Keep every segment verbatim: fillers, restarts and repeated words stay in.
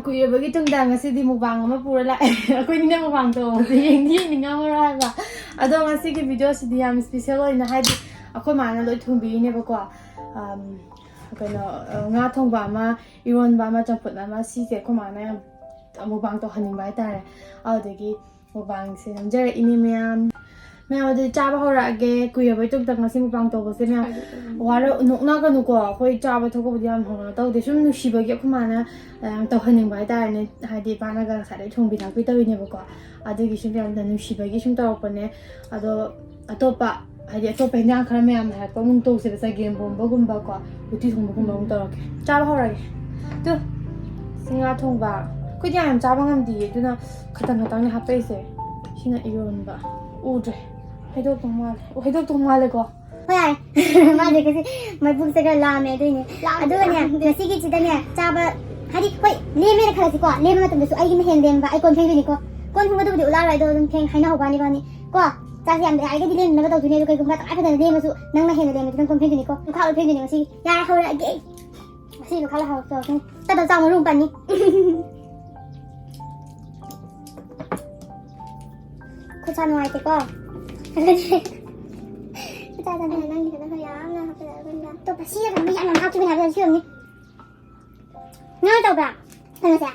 ꯀꯨꯏꯔꯕꯒꯤ ꯇꯨꯡꯗ ꯉꯁꯤꯗꯤ ꯃꯨꯛꯕꯥꯡ ꯑꯃ ꯄꯨꯔ ꯂꯥꯛꯑꯦ꯫ ꯑꯩꯈꯣꯏꯅꯤꯅ ꯃꯨꯛꯕꯥꯡ ꯇꯧꯕꯁꯦ ꯌꯦꯡꯗꯤ ꯌꯦꯡꯅꯤꯡꯉꯝꯃꯔꯣꯏ ꯍꯥꯏꯕ꯫ ꯑꯗꯣ ꯉꯁꯤꯒꯤ ꯚꯤꯗꯤꯑꯣꯁꯤꯗꯤ ꯌꯥꯝ ꯏꯁꯄꯤꯁꯦꯜ ꯑꯣꯏꯅ, ꯍꯥꯏꯗꯤ ꯑꯩꯈꯣꯏ ꯃꯥꯅ ꯂꯣꯏ ꯊꯣꯡꯕꯤꯔꯤꯅꯦꯕꯀꯣ꯫ ꯑꯝ, ꯀꯩꯅꯣ, ꯑ, ꯉꯥ ꯊꯣꯡꯕ ꯑꯃ, ꯏꯔꯣꯟꯕ ꯑꯃ, ꯆꯝꯐꯨꯠ ꯑꯃ, ꯁꯤꯁꯦ ꯑꯩꯈꯣꯏ ꯃꯥꯅ ꯌꯥꯝ ꯃꯨꯛꯕꯥꯡ ꯇꯧꯍꯟꯅꯤꯡꯕ ꯍꯥꯏꯇꯥꯔꯦ꯫ ꯑꯗꯨꯗꯒꯤ ꯃꯨꯛꯕꯥꯡꯁꯦ ꯅꯝꯖꯔꯛꯏꯅꯦ ꯃꯌꯥꯝ꯫ ꯃꯌꯥꯝ ꯑꯗꯨꯗꯤ ꯆꯥꯕ ꯍꯧꯔꯛꯑꯒꯦ꯫ ꯀꯨꯏꯔꯕꯩ ꯇꯨꯡꯗ ꯉꯁꯤ ꯃꯨꯛꯕꯥꯡ ꯇꯧꯕꯁꯦ ꯃꯌꯥꯝ꯫ ꯋꯥꯔ-, ꯅꯣꯛꯅꯒꯅꯨꯀꯣ, ꯑꯩꯈꯣꯏ ꯆꯥꯕ ꯊꯛꯄꯕꯨꯗꯤ ꯌꯥꯝ ꯍꯧꯅ ꯇꯧꯗꯦ, ꯁꯨꯝ ꯅꯨꯡꯁꯤꯕꯒꯤ ꯑꯩꯈꯣꯏ ꯃꯥꯅ, ꯑ, ꯌꯥꯝ ꯇꯧꯍꯟꯅꯤꯡꯕ ꯍꯥꯏꯇꯥꯔꯦꯅꯦ꯫ ꯍꯥꯏꯗꯤ ꯏꯄꯥꯅꯒ ꯉꯁꯥꯏꯗꯩ ꯊꯣꯡꯕꯤ ꯊꯥꯛꯄꯤ ꯇꯧꯔꯤꯅꯦꯕꯀꯣ꯫ ꯑꯗꯨꯒꯤ ꯁꯨꯝ ꯌꯥꯝꯅ ꯅꯨꯡꯁꯤꯕꯒꯤ ꯁꯨꯝ ꯇꯧꯔꯛꯄꯅꯦ꯫ ꯑꯗꯣ ꯑꯇꯣꯞꯄ, ꯍꯥꯏꯗꯤ ꯑꯇꯣꯞꯄ ꯍꯤꯟꯖꯥꯡ ꯈꯔ ꯃꯌꯥꯝꯅ ꯍꯥꯏꯔꯛꯄ ꯑꯃꯨꯛ ꯇꯧꯁꯦꯕ, ꯆꯒꯦꯝ ꯄꯣꯝꯕꯒꯨꯝꯕꯀꯣ, ꯎꯇꯤ ꯊꯣꯡꯕꯒꯨꯝꯕ ꯑꯃꯨꯛ ꯇꯧꯔꯛꯀꯦ꯫ ꯆꯥꯕ ꯍꯧꯔꯒꯦ꯫ ꯇꯨ, ꯁꯤ ꯉꯥ ꯊꯣꯡꯕ꯫ ꯑꯩꯈꯣꯏꯗꯤ ꯌꯥꯝ ꯆꯥꯕ ꯉꯝꯗꯤꯌꯦ, ꯑꯗꯨꯅ ꯈꯇꯪ ꯈꯇꯪꯅꯦ ꯍꯥꯞꯄꯛꯏꯁꯦ꯫ ꯁꯤꯅ ꯏꯔꯣꯟꯕ꯫ ꯎꯗ꯭ꯔꯦ꯫ ꯍꯩꯗꯣꯛꯇꯧ ꯃꯥꯜꯂꯦ꯫ ꯑꯣ, ꯍꯩꯗꯣꯛꯇꯧ ꯃꯥꯜꯂꯦꯀꯣ꯫ ꯍꯣꯏ, ꯌꯥꯔꯦ꯫ ꯃꯥꯗꯤ ꯉꯁꯤ ꯃꯕꯨꯛꯁꯦ ꯈꯔ ꯂꯥꯝꯃꯦ ꯑꯗꯨꯏꯅꯦ꯫ ꯂꯥꯝꯃꯦ, ꯑꯗꯨꯒꯅꯦ, ꯂꯥꯝꯃꯦ꯫ ꯉꯁꯤꯒꯤꯁꯤꯗꯅꯦ, ꯆꯥꯕ, ꯍꯥꯏꯗꯤ, ꯍꯣꯏ, ꯂꯦꯝꯃꯦꯅ ꯈꯜꯂꯁꯤꯀꯣ, ꯂꯦꯝꯕ ꯃꯇꯝꯗꯁꯨ ꯑꯩꯒꯤꯅ ꯍꯦꯟꯅ ꯂꯦꯝꯕ, ꯑꯩ ꯀꯣꯟ ꯐꯦꯡꯗꯣꯏꯅꯤꯀꯣ꯫ ꯀꯣꯟ ꯐꯦꯡꯕꯗꯨꯕꯨꯗꯤ ꯎꯠꯂꯛꯑꯔꯣꯏ, ꯑꯗꯣ ꯑꯗꯨꯝ ꯐꯦꯡ-, ꯍꯥꯏꯅꯍꯧꯕ ꯋꯥꯅꯤ ꯏꯕꯥꯅꯤ ꯀꯣ꯫ ꯆꯥꯛꯁꯦ ꯌꯥꯝ ꯌꯥꯔꯤꯒꯩꯗꯤ ꯂꯦꯝꯅꯕ ꯇꯧꯗꯣꯏꯅꯦ, ꯑꯗꯣ ꯀꯩꯒꯨꯝꯕ ꯇꯉꯥꯏ ꯐꯗꯅ ꯂꯦꯝꯃꯁꯨ ꯅꯪꯅ ꯍꯦꯟꯅ ꯂꯦꯝꯃꯗꯤ ꯅꯪ ꯀꯣꯟ ꯐꯦꯡꯗꯣꯏꯅꯤꯀꯣ꯫ ꯂꯨꯈꯥꯛ ꯂꯣꯏ ꯐꯦꯡꯗꯣꯏꯅꯦ ꯉꯁꯤ꯫ ꯌꯥꯔꯦ, ꯍꯧꯔꯛꯑꯒꯦ ꯑꯩ꯫ ꯉꯁꯤ ꯂꯨꯈꯥꯛ ꯂꯣꯏ ꯍꯧꯔꯛꯇꯧꯔꯛꯀꯅꯤ꯫ ꯇꯞ ꯇꯞ ꯆꯥꯎ, ꯃꯔꯨ ꯑꯃ ꯄꯟꯅꯤ꯫ ꯈꯨꯠꯁꯥ ꯅꯨꯡꯉꯥꯏꯇꯦꯀꯣ꯫ ꯈꯨꯠꯁꯥ ꯅꯨꯡꯉꯥꯏꯇꯦ꯫ ꯅꯪꯒꯤꯗꯨꯅ ꯈꯔ ꯌꯥꯝꯅ ꯍꯥꯞꯆꯜꯂꯒ ꯑꯇꯣꯞꯄ ꯁꯤꯅ ꯊꯝꯕ ꯌꯥꯝ ꯌꯥꯝ ꯍꯥꯞꯈꯤꯕꯅꯦ ꯍꯥꯏꯕ ꯁꯤ ꯑꯣꯏꯔꯝꯅꯤ꯫ ꯅꯪ ꯇꯧꯕ꯭ꯔꯥ? ꯀꯩꯅꯣꯁꯦ?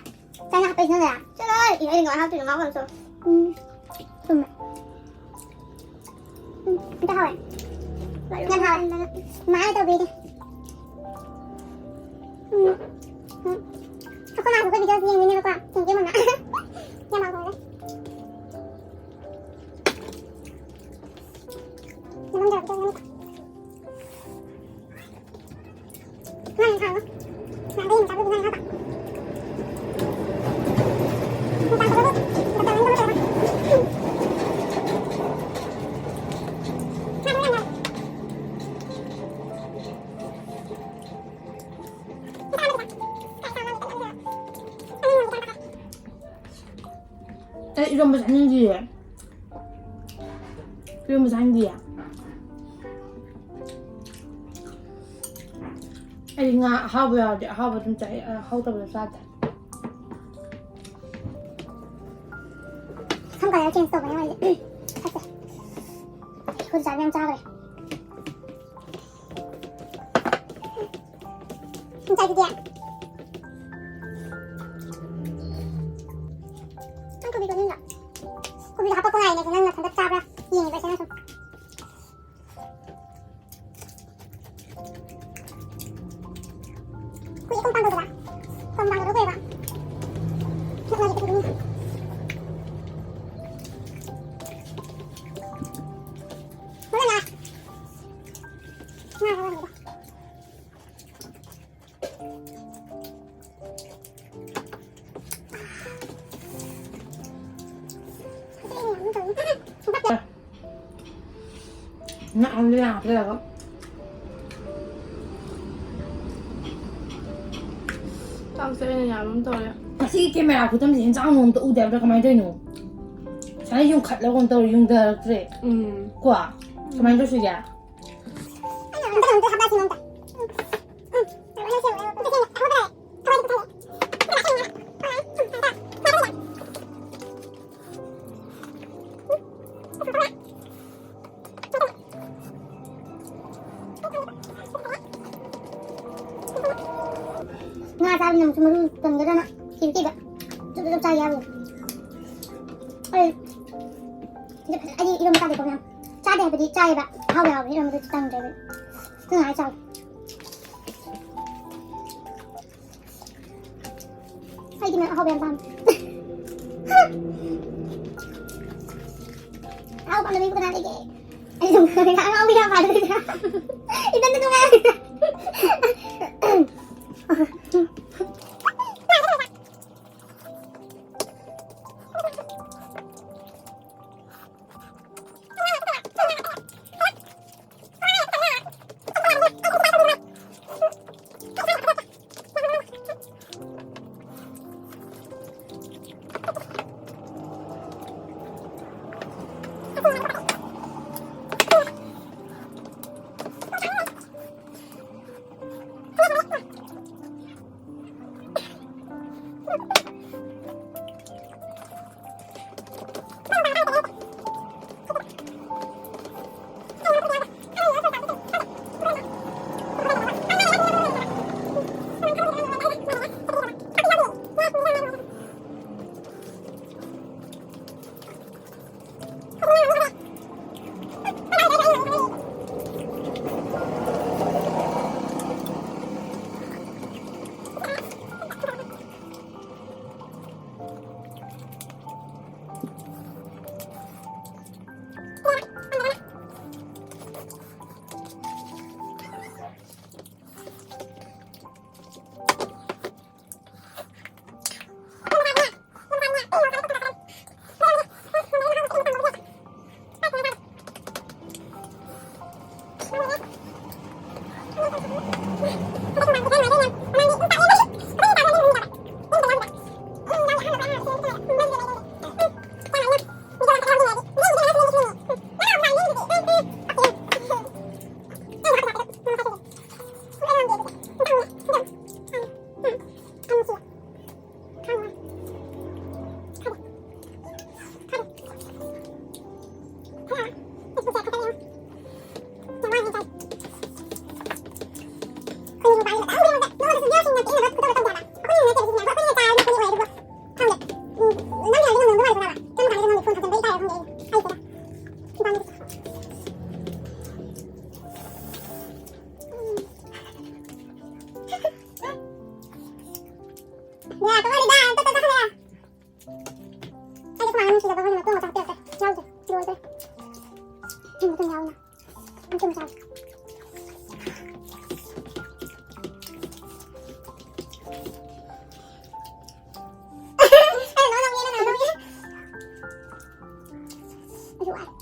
ꯆꯥꯅ ꯍꯥꯞꯄ ꯏꯁꯤꯡ ꯅꯪꯒꯤꯔꯥ? ꯆꯠꯂꯣꯍꯦ! ꯑꯩ ꯉꯥꯏꯍꯥꯛ ꯍꯥꯞꯇꯣꯏꯅꯣ ꯉꯥꯏꯍꯥꯛ ꯑꯣꯏꯔꯁꯨ꯫ ꯎꯝ꯫ ꯆꯨꯝꯃꯦ꯫ ꯎꯝ, ꯑꯝꯇ ꯍꯥꯎꯋꯦ꯫ ꯌꯥꯝ ꯍꯥꯎꯋꯦ꯫ ꯃꯥꯅ ꯇꯧꯕꯤꯔꯤꯅꯦ꯫ ꯎꯝ꯫ ꯎꯝ꯫ ꯑꯩꯈꯣꯏ ꯃꯥꯁꯨ ꯑꯩꯈꯣꯏ videos ꯌꯦꯡꯗꯣꯏꯅꯦꯕꯀꯣ꯫ Thank you, ꯃꯃꯥ꯫ ꯌꯥꯝ ꯍꯥꯎꯈ꯭ꯔꯦ꯫ ꯌꯥꯝ ꯍꯥꯎꯈ꯭ꯔꯦ꯫ ꯑꯩ ꯏꯔꯣꯝꯕ ꯆꯥꯅꯤꯡꯗꯤꯌꯦ꯫ ꯏꯔꯣꯝꯕ ꯆꯥꯅꯤꯡꯗꯤꯌꯦ꯫ ꯑꯩ ꯉꯥ ꯑꯍꯥꯎꯕ ꯌꯥꯎꯔꯗꯤ ꯑꯍꯥꯎꯕ ꯑꯗꯨꯝ ꯆꯥꯏ, ꯑꯍꯥꯎꯇꯕꯗꯣ ꯆꯥꯗꯦ꯫ ꯀꯂꯔ ꯆꯦꯟꯖ ꯇꯧꯕꯅꯦ ꯃꯣꯏꯁꯦ꯫ ꯐꯠꯇꯦ꯫ ꯑꯩꯈꯣꯏ ꯆꯥꯕ ꯌꯥꯝ ꯆꯥꯈ꯭ꯔꯦ꯫ ꯏꯟꯆꯥꯏꯗꯨꯗꯤ꯫ ꯅꯪ ꯀꯣꯕꯤ ꯆꯥꯅꯤꯡꯗ꯭ꯔꯣ? ꯀꯣꯕꯤꯗꯣ ꯍꯥꯞꯄꯛꯄ ꯉꯥꯏꯅꯦ, ꯅꯪ ꯅꯊꯟꯇ ꯆꯥꯕ꯭ꯔꯥ ꯌꯦꯡꯉꯤꯕ ꯑꯩꯁꯦ ꯅꯪ ꯁꯨꯝ꯫ ꯀꯨꯏ ꯀꯨꯝ ꯄꯥꯡꯒꯗꯕ꯫ ꯀꯨꯝ ꯄꯥꯡꯒꯗꯕ ꯀꯨꯏꯔꯕ꯫ ꯅꯛꯅꯔꯦ ꯑꯗꯨꯒꯤꯅꯤ꯫ ꯃꯨꯜꯂꯦ꯫ ꯉꯥ ꯍꯥꯏꯔꯝꯒꯗ꯫ ꯉꯥ ꯑꯃ ꯂꯥꯛꯄ ꯂꯩꯔꯒ꯫ ꯆꯥꯛꯁꯦ ꯑꯩꯅ ꯌꯥꯝ ꯑꯃ ꯇꯧꯔꯦ꯫ ꯉꯁꯤꯒꯤ ꯀꯦꯃꯦꯔꯥ ꯈꯨꯊꯝꯁꯦ ꯌꯦꯟꯁꯥꯡ ꯅꯣꯡ ꯑꯝꯇ ꯎꯗꯦ ꯍꯥꯏꯕ꯭ꯔꯥ? ꯀꯃꯥꯏꯅ ꯇꯧꯔꯤꯅꯣ? ꯁꯨꯃꯥꯏꯅ ꯌꯨꯡꯈꯠꯂꯒ ꯑꯣꯟ ꯇꯧꯔ ꯌꯨꯡꯊꯔꯛꯇ꯭ꯔꯦ꯫ ꯎꯝ꯫ ꯀꯣ? ꯀꯃꯥꯏꯅ ꯇꯧꯁꯤꯒꯦ? ꯉꯥ ꯆꯥꯕꯅꯤꯅ ꯑꯃꯨꯛꯁꯨ ꯃꯔꯨ ꯀꯟꯒꯗ꯭ꯔꯅ ꯀꯤꯕ ꯀꯤꯕ꯫ ꯆꯨꯞ ꯆꯨꯞ ꯆꯥ ꯌꯥꯕ꯫ ꯑꯩ ꯁꯤꯗ ꯐꯖ-, ꯑꯩꯗꯤ ꯏꯔꯣꯝꯕ ꯆꯥꯗꯦꯀꯣ ꯃꯌꯥꯝ꯫ ꯆꯥꯗꯦ ꯍꯥꯏꯕꯗꯤ ꯆꯥꯏꯌꯦꯕ꯫ ꯑꯍꯥꯎꯕ ꯌꯥꯎꯕꯗꯤ ꯏꯔꯣꯝꯕꯗꯨ ꯇꯪꯗ꯭ꯔꯦꯕ꯫ ꯑꯗꯨꯅ ꯑꯩ ꯆꯥꯎ꯫ ꯑꯩꯗꯤ ꯃꯌꯥꯝ ꯑꯍꯥꯎꯕ ꯌꯥꯝ ꯄꯥꯝꯃꯦ꯫ ꯑꯍꯥꯎ ꯄꯥꯝꯗꯕ ꯃꯤꯕꯨ ꯀꯅꯥ ꯂꯩꯒꯦ? ꯑꯩ ꯑꯗꯨꯝ ꯈꯪꯉꯦ, ꯑꯉꯥꯎꯕꯤ ꯌꯥꯝ ꯄꯥꯝꯃꯦ꯫ ꯏꯊꯟꯇ ꯅꯨꯡꯉꯥꯏ꯫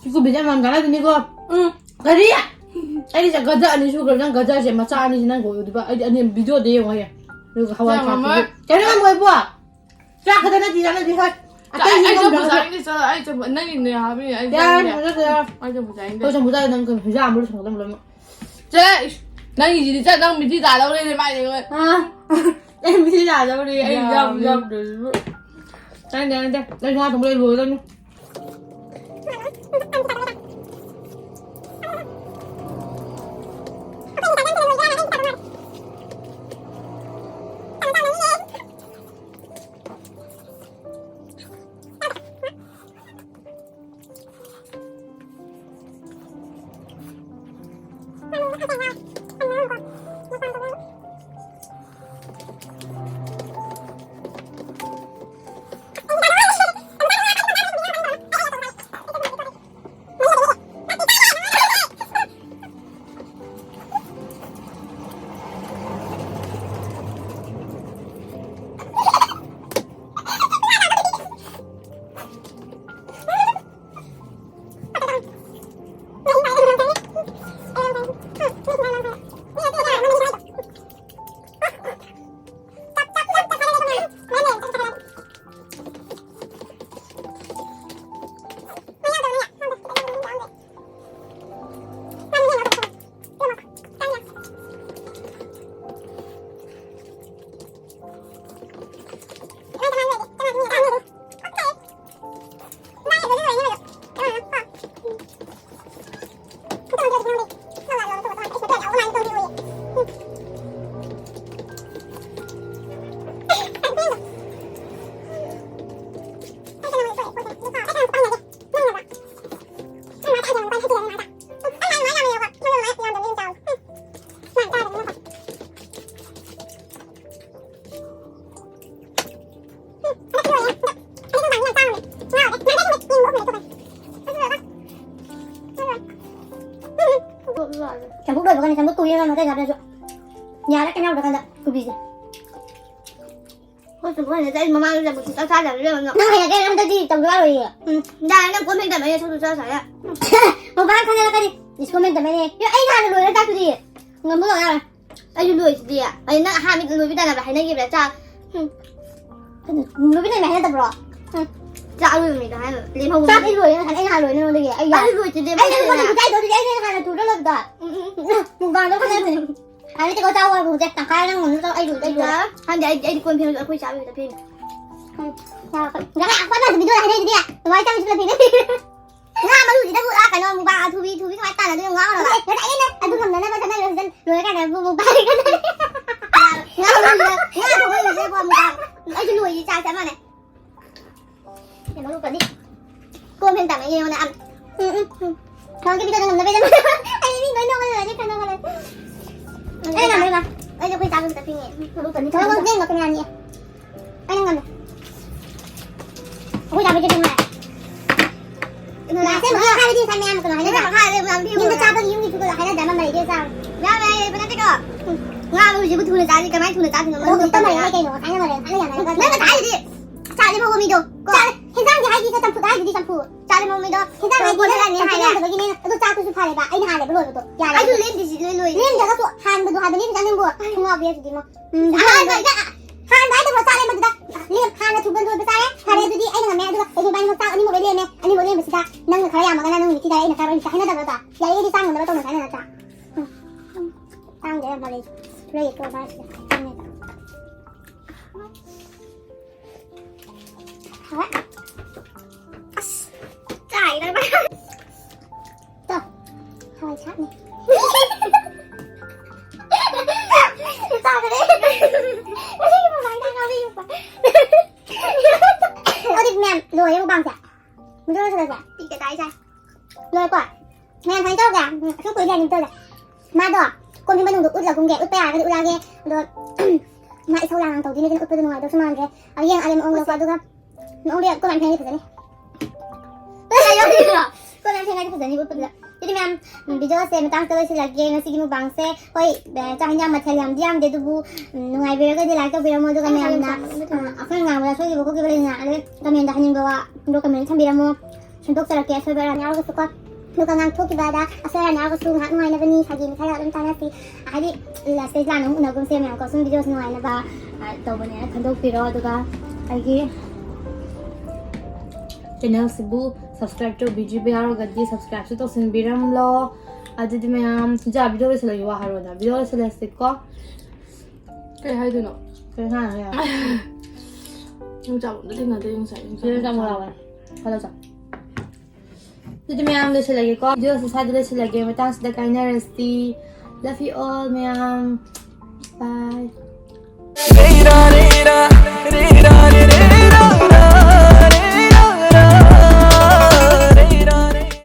ꯁꯤꯀꯨꯕꯤꯁꯦ ꯌꯥꯝ ꯀꯥꯟꯅꯗꯣꯏꯅꯤꯀꯣ꯫ ꯎꯝ꯫ ꯀꯔꯤ? ꯑꯩꯗꯤ ꯁꯦ ꯒꯖꯔ ꯑꯅꯤ ꯁꯨꯈ꯭ꯔꯕ, ꯅꯪ ꯒꯖꯔꯁꯦ ꯃꯆꯥ ꯑꯅꯤꯁꯦ ꯅꯪ ꯀꯣꯏ ꯑꯣꯏꯗꯣꯏꯕ? ꯑꯩꯗꯤ ꯑꯅꯤ ꯚꯤꯗꯤꯑꯣꯗ ꯌꯦꯡꯉꯣ ꯍꯌꯦꯡ꯫ ꯑꯗꯨꯒ ꯍꯋꯥꯏ ꯆꯥ ꯊ꯭ꯔꯥꯛꯇꯨꯁꯨ꯫ ꯃꯃꯜ꯫ ꯀꯩꯅꯣ ꯌꯥꯝ ꯑꯣꯏꯕꯣ? ꯆꯥꯛ ꯈꯛꯇ ꯅꯠꯇꯦ ꯆꯥꯅꯗꯦ ꯍꯣꯏ꯫ ꯑꯇꯩ ꯑꯩ ꯆꯝꯐꯨꯠ ꯆꯥꯅꯤꯡꯗꯦ, ꯆꯠꯂꯣ, ꯑꯩ ꯆꯝꯐꯨꯠ, ꯅꯪꯒꯤꯅꯦ ꯍꯥꯏꯕꯅꯤ, ꯑꯩ ꯌꯥꯔꯦ, ꯆꯥꯅꯤꯡꯗꯦ꯫ ꯆꯝꯐꯨꯠ ꯆꯥꯔꯣ꯫ ꯑꯩ ꯆꯝꯐꯨꯠ ꯆꯥꯅꯤꯡꯗꯦ꯫ ꯑꯩꯈꯣꯏ ꯆꯝꯐꯨꯠ ꯆꯥꯔꯗꯤ ꯅꯪ ꯀꯩꯅꯣ ꯍꯤꯟꯖꯥꯡ ꯑꯃ ꯂꯣꯏꯁꯟꯒꯗꯕ ꯂꯣꯏꯅꯃꯛ꯫ ꯆꯦ, ꯏꯁ, ꯅꯪꯒꯤꯁꯤꯗꯤ ꯆꯠ, ꯅꯪ ꯃꯤꯊꯤ ꯇꯥꯗꯧꯔꯦꯅꯦ ꯃꯥꯏꯅꯦ꯫ ꯑꯥ, ꯑꯩ ꯃꯤꯊꯤ ꯇꯥꯗꯧꯔꯦ, ꯑꯩ ꯌꯥꯝ ꯌꯥꯝꯃꯤ꯫ ꯌꯥꯝꯗ꯭ꯔꯁꯨ꯫ ꯆꯥꯅꯤꯡꯗꯦ, ꯆꯥꯅꯤꯡꯗꯦ꯫ ꯑꯩ ꯉꯥ ꯊꯣꯡꯕ ꯂꯣꯏ ꯂꯣꯏꯔꯗꯕꯅꯤ꯫ ꯆꯝꯐꯨꯠ ꯂꯣꯏꯕꯒꯅꯦ, ꯆꯝꯐꯨꯠ ꯀꯣꯕꯤ ꯑꯃ ꯃꯆꯩ ꯍꯥꯞꯄꯁꯨ ꯌꯥꯔꯦ, ꯀꯩꯝ ꯌꯥꯎꯗ꯭ꯔꯀꯥꯟꯗ ꯀꯣꯕꯤꯁꯦ꯫ ꯑꯩꯈꯣꯏ ꯆꯝꯐꯨꯠ ꯍꯩꯅꯗꯦ꯫ ꯑꯩ ꯃꯃꯥꯡꯗ ꯆꯝꯐꯨꯠ ꯁꯨꯡꯆꯥ ꯆꯥꯗꯕꯅꯤ ꯏꯕꯦꯝꯃ, ꯅꯪ꯫ ꯅꯪ ꯍꯩꯅꯗꯦ ꯍꯥꯏꯔ ꯍꯟꯗꯛꯇꯤ ꯇꯧꯗ ꯌꯥꯔꯣꯏꯌꯦ꯫ ꯎꯝ, ꯌꯥꯔꯦ, ꯅꯪ ꯀꯣꯟ ꯐꯦꯡꯗꯕꯩꯅꯦ ꯁꯛꯇꯨ ꯆꯥ ꯁꯥꯏꯔꯦ꯫ ꯃꯨꯛꯕꯥꯡ ꯈꯪꯉꯦꯔꯀꯗꯤ ꯏꯁ ꯀꯣꯟ ꯐꯦꯡꯗꯕꯩꯅꯦ꯫ ꯌꯣ, ꯑꯩꯅ ꯍꯥꯟꯅ ꯂꯣꯏꯔꯦ ꯆꯥꯛꯇꯨꯗꯤ꯫ ꯉꯝꯕ ꯂꯣꯏ ꯌꯥꯔꯣꯏ꯫ ꯑꯩꯁꯨ ꯂꯣꯏꯁꯤꯗꯤ꯫ ꯑꯩ ꯅꯪ ꯑꯍꯥꯟꯕ ꯂꯣꯏꯕꯤ ꯇꯥꯟꯅꯕ ꯍꯥꯏꯅꯈꯤꯕ꯭ꯔꯥ? ꯆꯥꯛ꯫ ꯎꯝ꯫ ꯀꯩꯅꯣ, ꯂꯣꯏꯕꯤ ꯇꯥꯟꯅꯕ ꯍꯥꯏꯅꯗꯕ꯭ꯔꯣ? ꯎꯝ꯫ ꯆꯥꯛ ꯑꯂꯣꯏꯕ ꯃꯤꯗꯣ ꯍꯥꯏꯅ ꯂꯦꯝꯍꯧꯕ ꯆꯥꯛ ꯃꯤꯗꯣ꯫ ꯑꯩ ꯂꯣꯏꯔꯦ ꯉꯁꯥꯏ, ꯑꯩꯅ ꯍꯥꯟꯅ ꯂꯣꯏꯔꯦ ꯅꯉꯣꯟꯗꯒꯤ꯫ ꯑꯩ ꯌꯥꯔꯦ꯫ ꯑꯩꯁꯨ ꯂꯣꯏꯁꯤꯗꯤ ꯑꯩ ꯅꯪ ꯂꯣꯏꯔꯦ꯫ ꯀꯣꯟ ꯐꯦꯡꯗ꯭ꯔꯤꯗꯣ ꯑꯗꯨꯗꯤ ꯑꯩꯅ ꯍꯥꯟꯅ ꯊꯨꯔ ꯂꯣꯏꯕꯗꯣ꯫ ꯎꯝ, ꯎꯝ, ꯎꯝ꯫ ꯃꯨꯛꯕꯥꯡꯗꯣ ꯈꯟꯅꯗꯣꯏꯅꯦ꯫ ꯑꯗꯨꯗꯤ ꯀꯣ ꯆꯥꯛ ꯋꯥꯠꯄ ꯍꯧꯖꯤꯛ ꯇꯪꯈꯥꯏ ꯅꯪ ꯉꯝꯅꯕ ꯇꯧ, ꯑꯩ ꯂꯣꯏꯔꯦ, ꯑꯩ ꯂꯣꯏꯔꯦ꯫ ꯈꯪꯗꯦ, ꯑꯩ, ꯑꯩꯗꯤ ꯀꯣꯟ ꯐꯦꯡꯕꯁꯨ ꯑꯩꯈꯣꯏ ꯆꯥꯕ ꯈꯛꯇ ꯐꯦꯡꯉꯦ꯫ ꯎꯝ, ꯌꯥꯔꯦ꯫ ꯉꯁꯥꯏ ꯑꯩꯈꯣꯏ ꯑꯃꯁꯨ ꯚꯤꯗꯤꯑꯣ ꯍꯥꯏꯅꯩꯗꯨꯗꯤ, ꯅꯨꯡꯉꯥꯏ ꯆꯥꯕꯁꯨ ꯂꯣꯏ ꯐꯦꯡꯉꯦ꯫ ꯉꯥ ꯃꯔꯨꯁꯤꯗꯕꯨ, ꯑꯥ, ꯀꯩꯅꯣ, ꯃꯨꯛꯕꯥꯡ ꯑꯊꯨꯕꯤ, ꯊꯨꯕꯤ ꯀꯃꯥꯏꯅ ꯇꯥꯟꯅꯗꯣꯏꯅꯣ? ꯉꯥꯎꯔꯕ? ꯉꯁꯥꯏ ꯑꯩꯅ ꯑꯗꯨ ꯉꯝꯅꯅꯕ ꯆꯠꯅꯔꯤꯕ ꯁꯤꯗ ꯂꯣꯏꯔꯀꯥꯟꯗ ꯑꯃꯨꯛ ꯃꯨꯛꯕꯥꯡ ꯉꯥ ꯃꯔꯨꯁꯤꯗ, ꯉꯥ ꯊꯣꯡꯕ ꯂꯣꯏꯔꯁꯤꯗꯀꯣ ꯃꯨꯛꯕꯥꯡ꯫ ꯑꯩꯁꯨ ꯂꯣꯏꯔꯤ, ꯆꯥꯛ ꯆꯞ ꯃꯥꯟꯅꯩ꯫ ꯀꯩꯅꯣ ꯂꯨꯄꯥꯅꯤ꯫ ꯀꯣꯟ ꯐꯦꯡ ꯇꯥꯃꯛꯏꯅꯦ ꯌꯦꯡꯉꯣꯅꯦ꯫ ꯑꯝ꯫ ꯎꯝ, ꯎꯝ, ꯎꯝ꯫ ꯊꯥꯎꯒꯤ ꯄꯤꯗꯣ ꯅꯪ ꯉꯝꯅꯕ ꯏꯗꯃꯛ꯫ ꯑꯩ ꯃꯤ ꯂꯣꯏ ꯅꯣꯛꯑꯒ ꯂꯩꯔꯦ, ꯈꯔ ꯅꯣꯛꯑꯒ ꯂꯩꯔꯦ꯫ ꯑꯩꯅ ꯉꯝꯃꯦꯕ꯫ ꯑꯩꯗꯤ ꯑꯩꯈꯣꯏ ꯆꯥꯕ ꯈꯛꯇ ꯐꯦꯡꯉꯦ꯫ ꯂꯨꯄꯥꯅꯤ ꯊꯥꯎ ꯊꯣꯡꯕ꯫ ꯂꯦꯡꯒ ꯀꯅꯥꯅꯤ? ꯑꯩꯅ ꯉꯝꯃꯦ꯫ ꯑꯩꯈꯣꯏ ꯆꯥꯕ ꯏꯗꯃꯛ ꯉꯥꯏ꯫ ꯂꯥꯁ ꯇꯥꯏꯝ ꯑꯩꯈꯣꯏ ꯍꯥꯏꯕꯗꯤ ꯉꯁꯥꯏ ꯃꯌꯥꯝ ꯀꯩꯅꯣ ꯍꯥꯏꯅꯗ꯭ꯔꯥ? ꯃꯈꯥ ꯂꯩꯕ ꯌꯥꯝ ꯐꯦꯡꯉꯨ꯫ ꯌꯨꯝꯗ ꯆꯥꯕꯒꯤ ꯌꯨꯝꯒꯤ ꯊꯨꯒ ꯍꯥꯏꯅꯗ꯭ꯔꯥ? ꯑꯃ ꯂꯩꯔꯦ ꯆꯥꯕ꯫ ꯌꯥꯝ ꯂꯩꯌꯦ, ꯅꯠꯇꯦꯀꯣ꯫ ꯎꯝ꯫ ꯉꯥ ꯃꯔꯨꯁꯤꯕꯨ ꯊꯨꯅ ꯆꯥꯁꯤ, ꯀꯃꯥꯏꯅ ꯊꯨꯅ ꯆꯥꯁꯤꯅꯣ? ꯑꯗꯣ ꯍꯧꯖꯤꯛꯇ ꯃꯔꯩ ꯂꯩ ꯀꯩꯅꯣ? ꯉꯁꯥꯏꯅ ꯃꯔꯩ ꯍꯥꯏꯅ ꯌꯥꯅꯔꯒ ꯅꯪ ꯉꯁꯥꯏ ꯍꯥꯏꯗꯨꯗꯤ ꯆꯥꯛ ꯂꯦꯝꯍꯧꯕ ꯃꯤꯗꯣ꯫ ꯀꯣ꯫ ꯆꯥꯛ ꯍꯦꯟꯖꯥꯡꯗꯤ ꯍꯥꯏꯗꯤ ꯆꯝꯐꯨꯠ ꯍꯥꯏꯗꯨꯗꯤ ꯆꯝꯐꯨꯠ꯫ ꯆꯥꯛ ꯂꯦꯝꯍꯧꯕ ꯃꯤꯗꯣ ꯍꯦꯟꯖꯥꯡ ꯍꯥꯏꯗꯤ ꯆꯝꯐꯨꯠ ꯆꯝꯐꯨꯠ ꯍꯥꯏꯔꯅꯤ ꯍꯥꯏꯔꯦ꯫ ꯂꯦꯝꯍꯧꯕꯒꯤꯅꯦ꯫ ꯑꯗꯣ ꯆꯥꯛꯇꯨꯁꯨ ꯐꯔꯦꯕ꯫ ꯑꯩꯅ ꯍꯥꯜꯂꯦꯕ ꯂꯣꯏꯕꯗꯣ꯫ ꯌꯥꯔꯦ꯫ ꯑꯩꯁꯨ ꯂꯦꯝꯗꯦ ꯁꯤꯗꯤ ꯂꯣꯏ ꯂꯣꯏ꯫ ꯂꯦꯝꯗ꯭ꯔꯒꯁꯨ ꯍꯥꯟꯕꯗꯣ ꯍꯥꯏꯕꯅꯤ ꯈꯤꯇꯪ ꯅꯪꯕꯨ꯫ ꯊꯨꯡꯉꯥꯎꯕꯤ ꯍꯥꯏꯁꯤꯗꯤ ꯃꯣ꯫ ꯎꯝ, ꯑꯍꯥꯟꯕ ꯑꯩꯅ ꯍꯥꯟꯕ ꯍꯥꯏꯗꯕ꯭ꯔꯣ? ꯆꯥꯛ ꯂꯦꯝꯕꯗꯨꯗ ꯂꯦꯝ-, ꯍꯥꯟꯅ ꯊꯨꯕ ꯂꯣꯏꯕ ꯆꯥꯔꯦ꯫ ꯐꯔꯦ ꯑꯗꯨꯗꯤ ꯑꯩꯅ ꯉꯝꯃꯦ꯫ ꯑꯗꯨꯒ ꯑꯩꯈꯣꯏ ꯏꯕꯥꯅꯤꯃꯛ ꯆꯥꯛ ꯑꯅꯤꯃꯛ ꯂꯣꯏ ꯂꯦꯝꯃꯦ꯫ ꯑꯅꯤꯃꯛ ꯂꯦꯝꯕꯁꯤꯗ ꯅꯪꯅ ꯈꯔ ꯌꯥꯝꯃꯒꯅ ꯅꯪ ꯅꯨꯃꯤꯠ ꯊꯤꯗꯥꯏ, ꯑꯩꯅ ꯆꯥꯕ ꯑꯩꯅ ꯆꯥ-, ꯍꯥꯏꯅꯗꯕ꯭ꯔꯣ ꯑꯗꯣ? ꯌꯥꯔꯤꯈꯩꯗꯤ ꯆꯥꯡ ꯉꯝꯅꯕ ꯇꯧꯅꯁꯦ ꯍꯥꯏꯅ ꯅꯠꯇ꯭ꯔꯥ? ꯎꯝ꯫ ꯇꯥꯡꯗꯦ ꯃꯔꯩ꯫ ꯂꯩꯀꯣ ꯃꯥꯁꯦ꯫ ꯍꯥꯎꯋꯦ꯫ ꯑꯁ, ꯆꯥꯏꯗꯕ꯫ ꯇꯣ, ꯍꯋꯥꯏ ꯊ꯭ꯔꯥꯛꯅꯦ꯫ ꯆꯥꯕꯅꯦ꯫ ꯉꯁꯤꯒꯤ ꯃꯃꯥꯡꯗ ꯉꯥꯔꯤ ꯌꯣꯛꯄ꯫ ꯑꯗꯨꯗꯤ ꯃꯌꯥꯝ ꯂꯣꯏꯔꯦ ꯃꯨꯛꯕꯥꯡꯁꯦ꯫ ꯃꯨꯟꯖꯜ ꯂꯣꯏꯁꯜꯂꯁꯦ꯫ ꯄꯤꯛꯇ ꯇꯥꯏ ꯆꯥꯏ꯫ ꯂꯣꯏꯔꯦꯀꯣ? ꯃꯌꯥꯝ ꯁꯨꯃꯥꯏꯅ ꯇꯧꯔꯒꯦ꯫ ꯎꯝ, ꯑꯁꯨꯝ ꯀꯨꯏ ꯂꯩꯔꯅꯤ ꯇꯧꯔꯦ꯫ ꯃꯥꯗꯣ ꯀꯣꯟ ꯐꯦꯡꯕ ꯅꯨꯡꯗꯣ ꯎꯠꯂꯒꯨꯝꯒꯦ꯫ ꯎꯠꯄ ꯌꯥꯔꯒꯗꯤ ꯎꯠꯂꯛꯑꯒꯦ꯫ ꯑꯗꯣ ꯃꯥ ꯏꯁꯧ ꯂꯥꯡ ꯇꯧꯗꯣꯏꯅꯦ, ꯑꯗꯨꯅ ꯎꯠꯄꯗꯣ ꯅꯨꯡꯉꯥꯏꯗꯧꯁꯨ ꯃꯥꯟꯗ꯭ꯔꯦ꯫ ꯑꯗꯨ ꯌꯦꯡꯉꯛꯑꯒꯦ ꯃꯑꯣꯡꯗꯣꯀꯣ꯫ ꯑꯗꯨꯒ ꯃꯑꯣꯡꯗꯤ ꯀꯣꯟ ꯐꯦꯡꯉꯗꯤ ꯐꯖꯅꯤ꯫ ꯀꯣꯟ ꯐꯦꯡꯉꯗꯤ ꯐꯖꯅꯤ ꯎꯠꯄꯗꯨꯗ꯫ ꯑꯗꯨꯗꯤ ꯃꯌꯥꯝ, ꯎꯝ, ꯚꯤꯗꯤꯑꯣꯁꯦ ꯃꯇꯥꯡꯁꯤꯗ ꯂꯣꯏꯁꯤꯜꯂꯒꯦ꯫ ꯉꯁꯤꯒꯤ ꯃꯨꯛꯕꯥꯡꯁꯦ, ꯍꯣꯏ, ꯑ, ꯆꯥꯛ ꯍꯤꯟꯖꯥꯡ ꯃꯊꯦꯜ ꯌꯥꯝꯗꯤ ꯌꯥꯝꯗꯦ, ꯑꯗꯨꯕꯨ, ꯎꯝ, ꯅꯨꯡꯉꯥꯏꯕꯤꯔꯒꯗꯤ ꯂꯥꯏꯛ ꯇꯧꯕꯤꯔꯝꯃꯣ꯫ ꯑꯗꯨꯒ ꯃꯌꯥꯝꯅ, ꯑ, ꯑꯩꯈꯣꯏꯅ ꯉꯥꯡꯕꯗ ꯁꯣꯏꯈꯤꯕ ꯈꯣꯠꯈꯤꯕ ꯂꯩꯅ, ꯑꯗꯨ ꯀꯃꯦꯟꯗ ꯍꯥꯏꯅꯤꯡꯕ ꯋꯥ ꯑꯗꯣ ꯀꯃꯦꯟ ꯊꯝꯕꯤꯔꯝꯃꯣ꯫ ꯁꯦꯝꯗꯣꯛꯆꯔꯛꯀꯦ ꯑꯁꯣꯏꯕ ꯑꯔꯥꯟ ꯌꯥꯎꯔꯒꯁꯨ ꯀꯣ꯫ ꯑꯗꯨꯒ ꯉꯥꯡꯊꯣꯛꯈꯤꯕꯗ ꯑꯁꯣꯏ ꯑꯔꯥꯟ ꯌꯥꯎꯔꯒꯁꯨ ꯉꯥꯏꯍꯥꯛ ꯅꯨꯡꯉꯥꯏꯅꯕꯅꯤ, ꯁꯥꯒꯦꯅ ꯈꯔ ꯑꯗꯨꯝ ꯇꯥꯟꯅꯁꯤ꯫ ꯍꯥꯏꯗꯤ, ꯂꯥꯁꯇ ꯂꯥꯟꯅ ꯑꯃꯨꯛ ꯎꯅꯒꯨꯝꯁꯦ ꯃꯌꯥꯝ ꯀꯣ꯫ ꯁꯨꯝ ꯚꯤꯗꯤꯑꯣꯁꯦ ꯅꯨꯡꯉꯥꯏꯅꯕ, ꯑ, ꯇꯧꯕꯅꯦꯅ ꯈꯟꯗꯣꯛꯄꯤꯔꯣ꯫ ꯑꯗꯨꯒ ꯑꯩꯒꯤ ꯆꯦꯅꯦꯜꯁꯤꯕꯨ ꯁꯕꯁꯀ꯭ꯔꯥꯏꯕ ꯇꯧꯕꯤꯗ꯭ꯔꯤꯕ ꯌꯥꯎꯔꯒꯗꯤ ꯁꯕꯁꯀ꯭ꯔꯥꯏꯕꯁꯨ ꯇꯧꯁꯤꯟꯕꯤꯔꯝꯂꯣ꯫ ꯑꯗꯨꯗꯤ ꯃꯌꯥꯝ, ꯁꯤꯖꯥ, ꯚꯤꯗꯤꯑꯣ ꯂꯣꯏꯁꯤꯜꯂꯒꯦ, ꯋꯥ ꯍꯥꯏꯔꯣꯗ꯫ ꯚꯤꯗꯤꯑꯣ ꯂꯣꯏꯁꯤꯜꯂꯁꯤꯀꯣ꯫ ꯀꯩ ꯍꯥꯏꯗꯣꯏꯅꯣ? ꯀꯩ ꯍꯥꯏꯅꯣ? ꯌꯣꯡꯆꯥꯛ ꯑꯝꯇ ꯊꯦꯡꯅꯗꯦ ꯉꯁꯥꯏ꯫ ꯁꯤꯗ ꯆꯥꯃꯣ ꯂꯥꯎꯋꯦ꯫ ꯍꯜꯂꯣ, ꯆꯥ꯫ ꯑꯗꯨꯗꯤ ꯃꯌꯥꯝ ꯂꯣꯏꯁꯤꯜꯂꯒꯦꯀꯣ꯫ ꯚꯤꯗꯤꯑꯣꯁꯦ ꯁ꯭ꯋꯥꯏꯗ ꯂꯣꯏꯁꯤꯜꯂꯒꯦ꯫ ꯃꯇꯥꯡꯁꯤꯗ ꯀꯥꯏꯅꯔꯁꯤ꯫ Love you all ꯃꯌꯥꯝ꯫ Bye꯫ Rira, rira, rira,